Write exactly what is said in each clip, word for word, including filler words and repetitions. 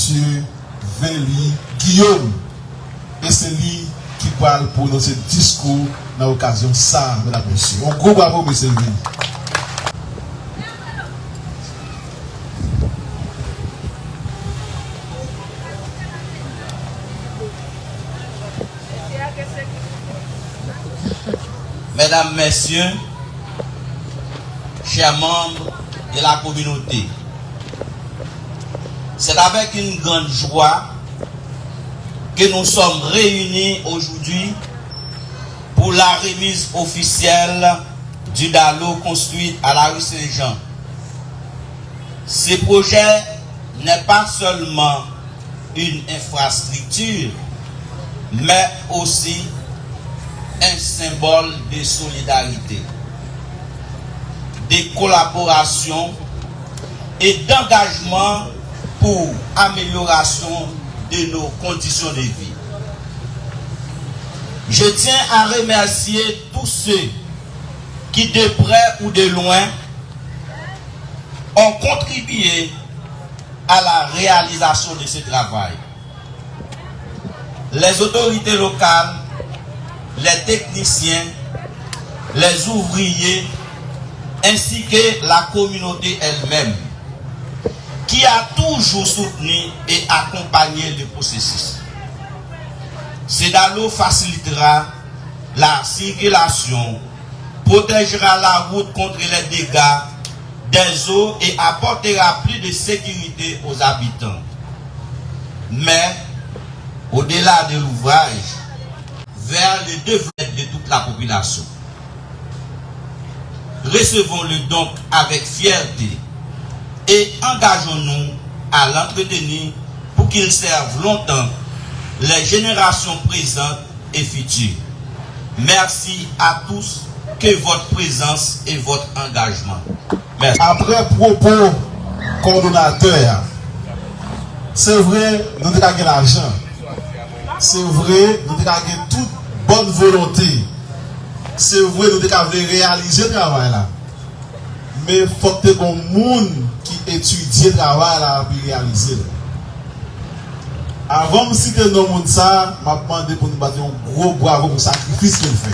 Mesye Vely Guillaume. E se li ki pral pwononse diskou nan okazyon sa a, medam, mesye. Yon gwo bravo, mesye Vely. Mesdames, Messieurs, chers membres de la communauté, c'est avec une grande joie que nous sommes réunis aujourd'hui pour la remise officielle du dallo construit à la rue Saint-Jean. Ce projet n'est pas seulement une infrastructure, mais aussi un symbole de solidarité, de collaboration et d'engagement pour amélioration de nos conditions de vie. Je tiens à remercier tous ceux qui, de près ou de loin, ont contribué à la réalisation de ce travail. Les autorités locales, les techniciens, les ouvriers, ainsi que la communauté elle-même, qui a toujours soutenu et accompagné le processus. Ce dallo facilitera la circulation, protégera la route contre les dégâts des eaux et apportera plus de sécurité aux habitants. Mais, au-delà de l'ouvrage, vers le développement de toute la population. Recevons-le donc avec fierté et engageons-nous à l'entretenir pour qu'il serve longtemps les générations présentes et futures. Merci à tous, que votre présence et votre engagement. Merci. Apre pwopo kowòdonatè a, se vre, nou te ka gen lajan. Se vre, nou te ka gen tout bòn volonte. Se vre, nou te ka vle reyalize travay la. Men fòk te gon moun ki etidye travay la epi reyalize l. Avan m site non moun sa, m ap mande pou nou bat yon gwo bravo pou sakrifis ke l fè.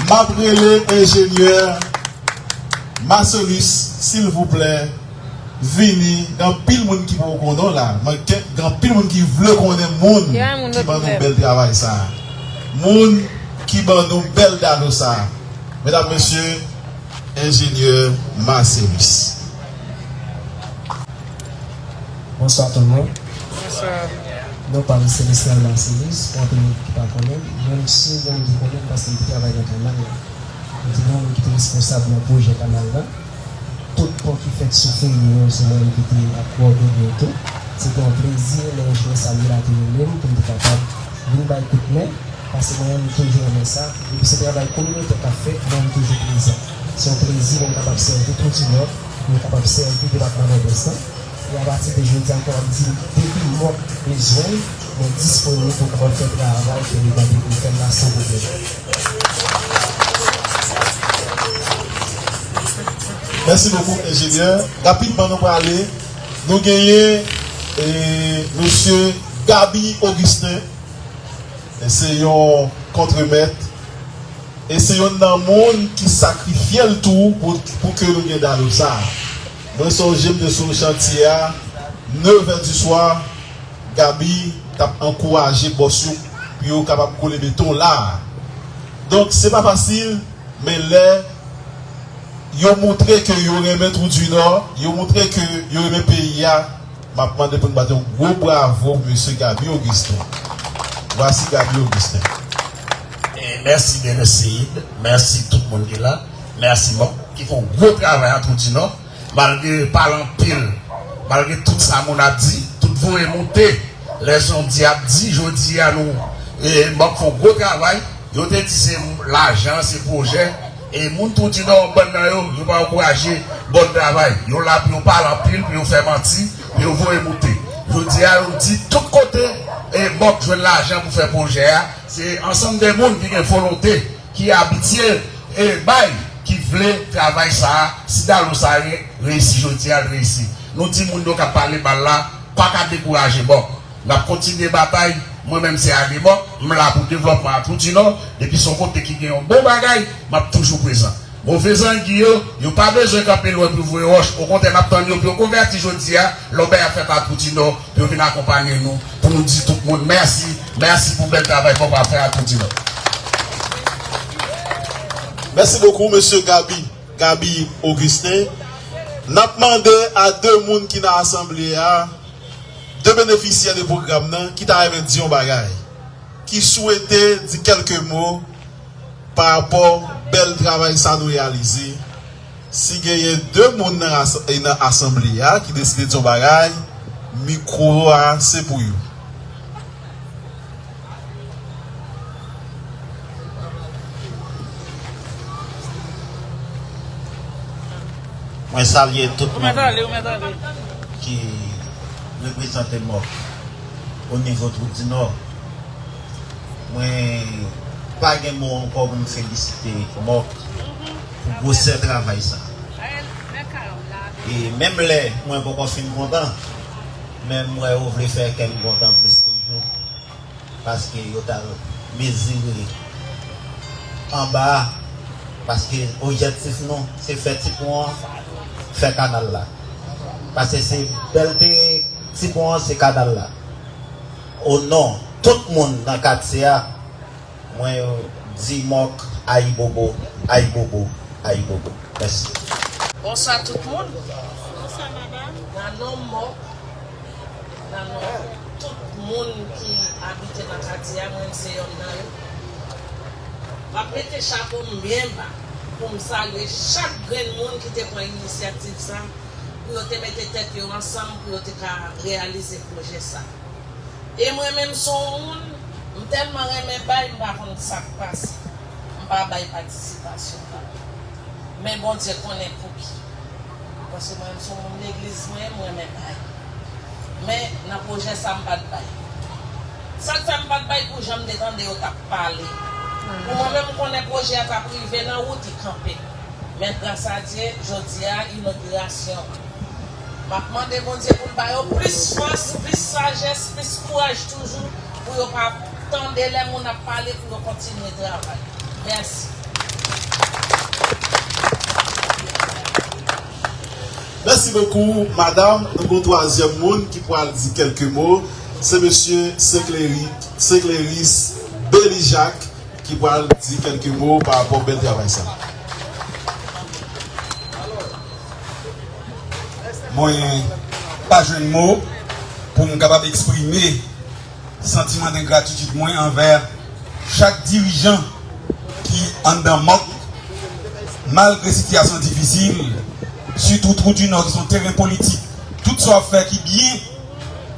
M ap rele enjenyè Marcelus, silvouplè, vini. Gen anpil moun ki poko konnen w la, men gen anpil moun ki vle konnen moun ki ban nou bèl travay sa. Moun ki ban nou bèl dallo sa. Medam, mesye, enjenyè Marcelus. Bonswa tout moun. Bonswa. Non pa m se Celestin Marcelus, pou anpil moun ki pa konnen m, menm si gen moun ki konnen m paske m te travay nan kanal la. M te gen yon moun ki te responsab nan pwojè kanal la. Tout pon ki fèt sou Ferye yo, se mwen menm ki te ap kowòdone yo tou. Se te yon plezi lè enjenyè Samuel la te rele m pou m te kapab vin bay kout men. Paske mwen menm, m toujou renmen sa. Depi se travay kominotè k ap fèt, mwen, m toujou prezan. Se yon plezi pou m kapab sèvi Trou di Nò, pou m kapab sèvi depatman Nòdès lan. E apati de jodi a, m kapab di, depi mòk bezwen m, mwen disponib pou m kapab fè travay ke Leta te pou fè m la san pwoblèm. Mèsi bokou, enjenyè. Rapidman, nou prale. Nou genyen, e, mesye Gaby Augustin. Se yon kontremèt. E se youn nan moun ki sakrifye l tou pou, pou ke nou gen dallo sa a. Mwen sonje m te sou chantye a, nevè di swa, Gaby t ap ankouraje bòs yo pou yo kapab kole beton la a. Donk, se pa fasil, men lè yo moutre ke yo renmen Trou di Nò, yo moutre ke yo renmen peyi a, m ap mande pou n bat yon gwo bravo pou mesye Gaby Augustin. Vwasi Gaby Augustin. E mèsi Denis Seid, mèsi tout moun ki la, mèsi Mòk ki fè yon gwo travay a Trou di Nò, malgre pale anpil, malgre tout sa moun ap di, tout voye moute, lè se yon di ap di, jodi a nou, e, Mòk fè yon gwo travay, yo te di se lajan, se pwojè, e moun Trou di Nò, bann nan yo, yo pa ankouraje bon travay, yo la pou yo pale anpil, pou yo fè manti, pou yo voye moute. Jodi a, yo di tout kote, e Mòk jwenn lajan pou fè pwojè a, se ansanm de moun ki gen volonte, ki abitye, e bay, ki vle travay sa a, si dallo sa a re-, reyisi jodi a, l reyisi. Nou di moun yo k ap pale mal la, pa ka dekouraje MOK. N ap kontinye batay. Mwen menm se ale MOK, m la pou devlòpman a Trou di Nò. Depi se yon kote ki gen yon bon bagay, m ap toujou prezan. Move zangi yo, yo pa bezwen kanpe lwen pou voye wòch. Okontrè, n ap tann yo pou yo konvèti jodi a, lè yon bagay ap fèt a Trou di Nò, pou yo vin akonpanye nou, pou nou di tout moun mèsi, mèsi pou bèl travay ke w ap fè a Trou di Nò. Mèsi bokou, mesye Gaby, Gaby Augustin. N ap mande a de moun ki nan asanble a, de benefisyè de pwogram nan, ki ta renmen di yon bagay, ki swete di kèlke mo pa rapò bèl travay sa nou reyalize. Si genyen de moun nan ras- nan asanble a ki deside di yon bagay, mikwo a se pou yo. Mwen salye tout moun ki reprezante MOK o nivo Trou di Nò. Mwen pa gen mo ankò pou m felisite MOK pou gwosè travay sa. E menm lè mwen poko fin kontan, men m wè yo vle fè kè m kontan plis toujou. Paske yo t al mezire anba a, paske objektif nou se fè ti pon an, fè kanal la. Paske se bèlte ti pon an, se kanal la. O non tout moun nan katye a, mwen di MOK ayibobo, ayibobo, ayibobo. Mèsi. Bonswa tout moun. Bonswa madanm. Nan non MOK, nan non tout moun ki abite nan katye a, mwen se yonn nan yo. M ap mete chapo m byen ba pou m salye chak grenn moun ki te pran inisyativ sa pou yo te mete tèt yo ansanm pou yo te ka reyalize pwojè sa. E mwen menm se yon moun, m tèlman renmen bay, m pa konn sa k pase. M pa bay patisipasyon pa m. Men Bondye konnen pouki. Paske mwen menm se yon moun legliz mwen ye, m renmen bay. Men nan pwojè sa m pa t bay. Sa k fè m pa t bay pou jan m te tande yo t ap pale. Pou mwen menm m konnen pwojè a t ap rive nan wout, li kanpe. Men gras a Dye, jodi a inogirasyon. M ap mande Bondye pou l ba yo plis fòs, plis sajès, plis kouraj toujou pou yo pa tande lè moun ap pale pou yo kontinye travay. Mèsi. Mèsi bokou, madanm. Nou gon twazyèm moun ki pral di kèlke mo. Se mesye Secleris Belijak ki pral di kèlke mo pa rapò bèl travay sa. Mwen pa jwenn mo pou m kapab eksprime santiman dengratitid mwen anvè chak dirijan ki anndan MOK, malgre sitiyasyon difisil, sitou Trou di Nò ki se yon teren politik, tout sa w ap fè ki byen,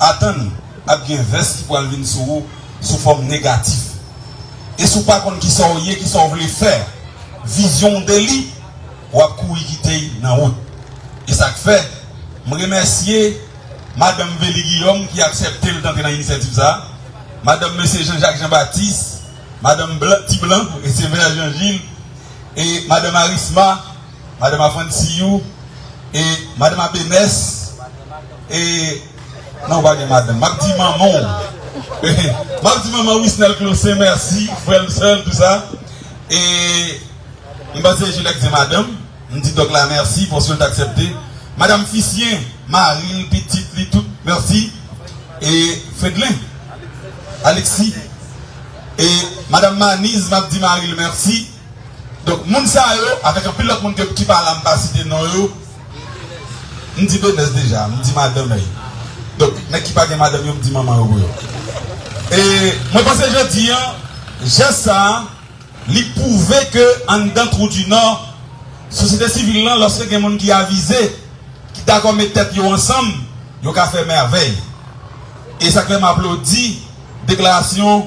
atann ap gen vès ki pral vin sou ou sou fòm negatif. E si w pa konn kisa w ye, kisa w vle fè, vizyon w de li, w ap kouri kite l nan wout. E sa k fè, m remèsye Madanm Veli Guillaume ki aksepte l t antre nan inisyativ sa a, Madanm Mesye Jean Jacques Jean Baptiste, Madanm Blan, Ti Blan, Mesye Vè Jean Gilles, e Madanm Arisma, Madanm Afrandsiyou, e Madanm Abenès, e non, w pa gen madanm. M ap di manman w. M ap di manman Wisnel Closen mèsi, frè l, sè l, tout sa. E m panse Juliette se madanm. M di dòk la mèsi paske l t aksepte. Madanm Fisyen, mari l, pitit li, tout, mèsi. E Fedlen, Alexis. E Madanm Maniz, m ap di mari l mèsi. Donk, moun sa yo, avèk anpil lòt moun ke, ki pa la, m pa site non yo, m di Benès deja, m di madanm yo. Donk, nèg ki pa gen madanm yo, m di manman yo pou yo. E mwen panse jodi a, jès sa a, li pwouve ke anndan Trou di Nò, sosyete sivil lan, lòske gen moun ki avize, ki dakò met tèt yo ansanm, yo ka fè mèvèy. E sa k fè m aplodi deklarasyon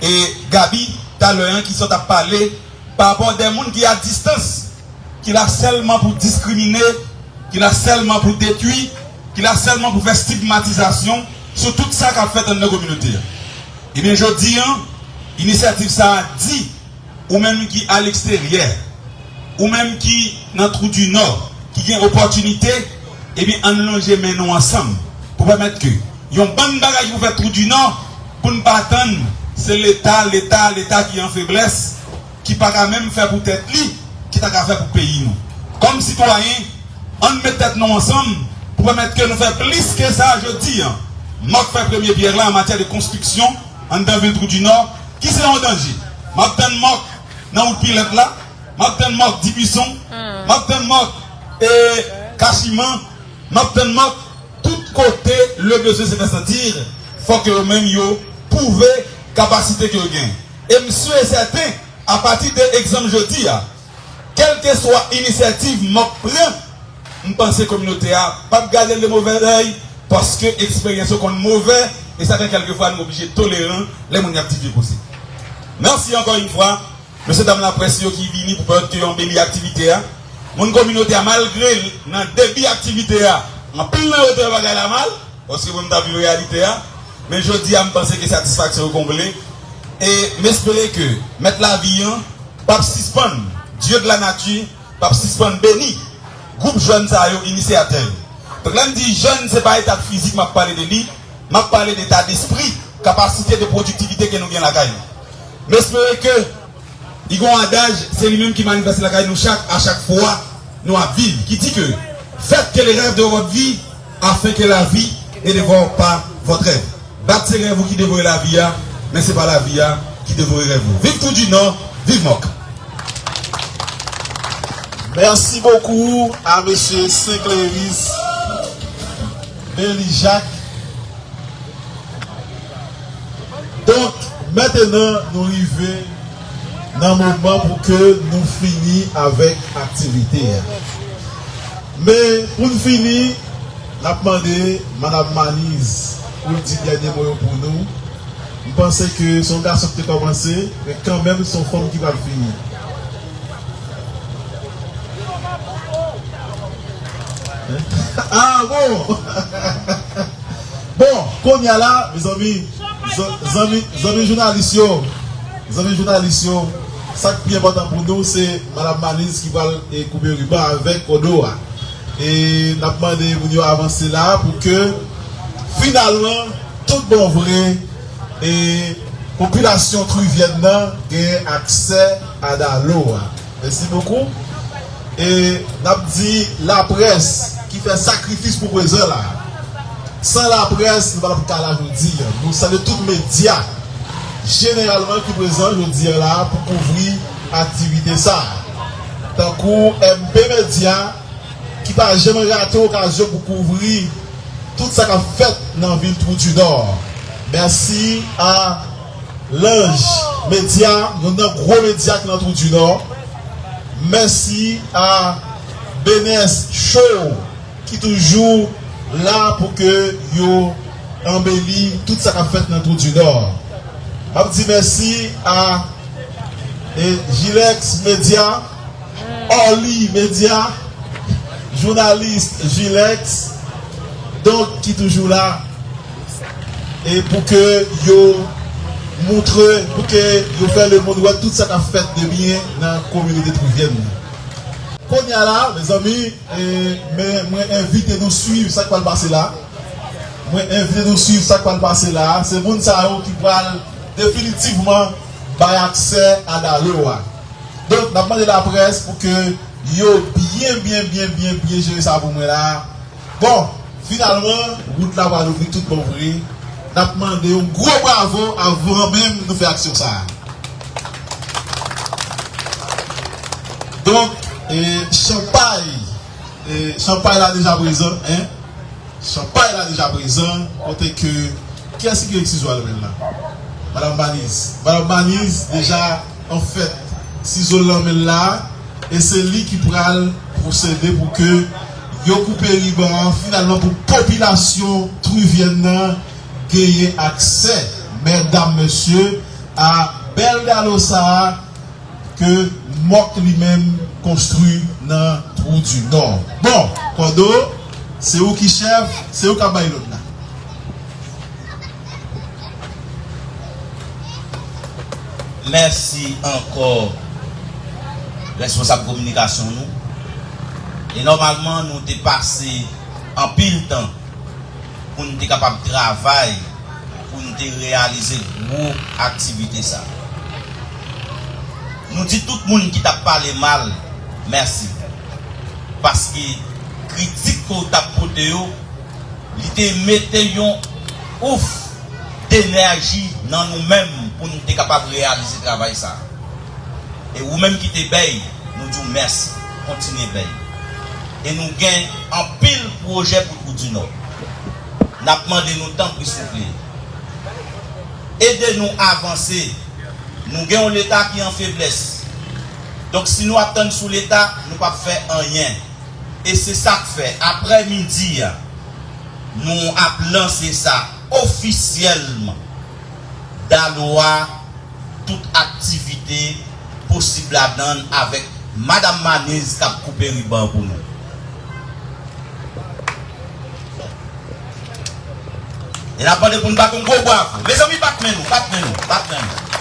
e Gaby talè an ki sot ap pale pa rapò de moun ki a distans, ki la sèlman pou diskrimine, ki la sèlman pou detwi, ki la sèlman pou fè stigmatizasyon sou tout sa k ap fèt anndan kominote a. Ebyen, jodi a, inisyativ sa a di, ou menm ki aleksteryè, ou menm ki nan Trou di Nò, ki gen opòtinite, ebyen, ann lonje men nou ansanm pou pèmèt ke yon bann bagay ki pou fèt Twou di Nò, pou n pa tann, se Leta, Leta, Leta ki an feblès, ki pa ka menm fè pou tèt li, ki ta ka fè pou peyi nou. Kòm sitwayen, ann met tèt nou ansanm pou pèmèt ke nou fè plis ke sa jodi a. M ap fè premye pyè la an matyè de konstriksyon anndan vil Twou di Nò, ki se yon danje. M ap tann mòk nan wout Pilèt la, m ap tann mòk Dibison, m ap tann mòk, e, Kachiman, m ap tann mòk tout kote le besoin se fait sentir, fòk yo menm yo pwouve kapasite ke yo gen. E m si e sèten, apati de egzanp jodi a, kèlkeswa inisyativ mòk pran, m panse kominote a p ap gade l de movèzèy, paske eksperyans yo konn movè, e sa fè kèlkefwa nou oblije toleran lè moun y ap divye koze. Mèsi ankò yon fwa. Mesye dam laprès yo ki vini pou pèmèt ke yo anbeli aktivite a. Moun kominote a, malgre l nan debi aktivite a, anpil nan yo te wè bagay la mal, paske pou m ta viv reyalite a. Men jodi a, m panse ke satisfaksyon yo konble. E m espere ke Mèt Lavi an p ap sispann, Dieu de la nature, p ap sispann beni gwoup jèn sa yo, inisyatè yo. Donk, lè m di jèn, se pa eta fizik m ap pale de li, m ap pale de eta despri, kapasite de pwodiktivite ke nou gen lakay nou. M espere ke li gen yon adaj, se li menm ki manifeste lakay nou chak, a chak fwa nou ap viv, ki di ke: Faites que les rêves de votre vie, afin que la vie ne dévore pas votre rêve. Bat se rèv ou ki devore lavi a, men se pa lavi a ki devore rèv ou. Viv Twou di Nò, viv mòk! Merci beaucoup à Monsieur Saint-Cléris Belijac. Donk, mentenan nou rive nan moman pou ke nou fini avèk aktivite a. Men, pou n fini, n ap mande Madam Maniz pou l di dènye mo yo pou nou. M panse ke se yon gason ki te kòmanse, men kanmenm se yon fanm ki pral fini. Ah bon! Bon, kounye a la, mezanmi, zanmi, zanmi jounalis yo, zanmi jounalis yo, sa k pi enpòtan pou nou, se Madam Maniz ki pral e, koupe riban avèk kòdo a. E n ap mande moun yo avanse la pou ke finalman, tout bon vre, e popilasyon trivyèn nan gen aksè a dalo a. Mèsi bokou. E n ap di laprès ki fè sakrifis pou prezan la. San laprès, nou pa t ap ka la jodi a. Nou salye tout medya jeneralman ki prezan jodi a la pou kouvri aktivite sa a. Tankou M P Medya, ki pa janm rate okazyon pou kouvri tout sa k ap fèt nan vil Twou di Nò. Mèsi a Lanj Medya, youn nan gwo medya ki nan Twou di Nò. Mèsi a B N S Show ki toujou la pou ke yo anbeli tout sa k ap fèt nan Twou di Nò. M ap di mèsi a e, Jilex Medya, Orly Medya, jounalis Jilex, donk, ki toujou la, e pou ke yo moutre, pou ke yo fè lemonn wè tout sa k ap fèt de byen nan kominote trivyèn nan. Kounye a la, mezanmi, e, men mwen envite nou swiv sa k pral pase la. Mwen envite nou swiv sa k pral pase la. Se moun sa yo ki pral definitivman bay aksè a dalo a. Donk, n ap mande laprès pou ke yo byen, byen, byen, byen, byen jere sa pou mwen la. Bon, finalman, wout la pral ouvri tout bon vre. N ap mande yon gwo bravo avan menm nou fè aksyon sa a. Donk, e, chanpay, e, chanpay la deja prezan, en. Chanpay la deja prezan, kote ke, kiyès ki gen sizo a nan men l la? Madam Maniz. Madam Maniz, deja, anfèt, sizo l nan men l la, e se li ki pral pwosede pou ke yo koupe riban an, finalman, pou popilasyon trivyèn nan genyen aksè, medam, mesye, a bèl dalo sa a, ke mòk li menm konstwi nan Twou di Nò. Bon, Kòdo, se ou ki chèf, se ou k ap bay lòd la. Mèsi ankò responsab kominikasyon nou. E nòmalman, nou te pase anpil tan pou n te kapab travay, pou n te reyalize gwo aktivite sa. Nou di tout moun ki t ap pale mal, mèsi. Paske kritik ke w t ap pote yo, li te mete yon ouf denèji nan nou menm pou n te kapab reyalize travay sa. E ou menm ki te bèy, nou di w mèsi. Kontinye bèy. E nou gen anpil pwojè pou Twou di Nò. N ap mande nou, tanpri souple, ede nou avanse. Nou gen yon Leta ki an feblès. Donk, si nou ap tann sou Leta, nou p ap fè anyen. E se sa k fè, aprè midi a, nou ap lanse sa ofisyèlman. Dalwa, tout aktivite posib ladan l avèk Madanm Maniz k ap koupe riban pou nou. E n ap mande pou n bat yon gwo bravo. Mezanmi, bat men nou, bat men nou, bat men nou.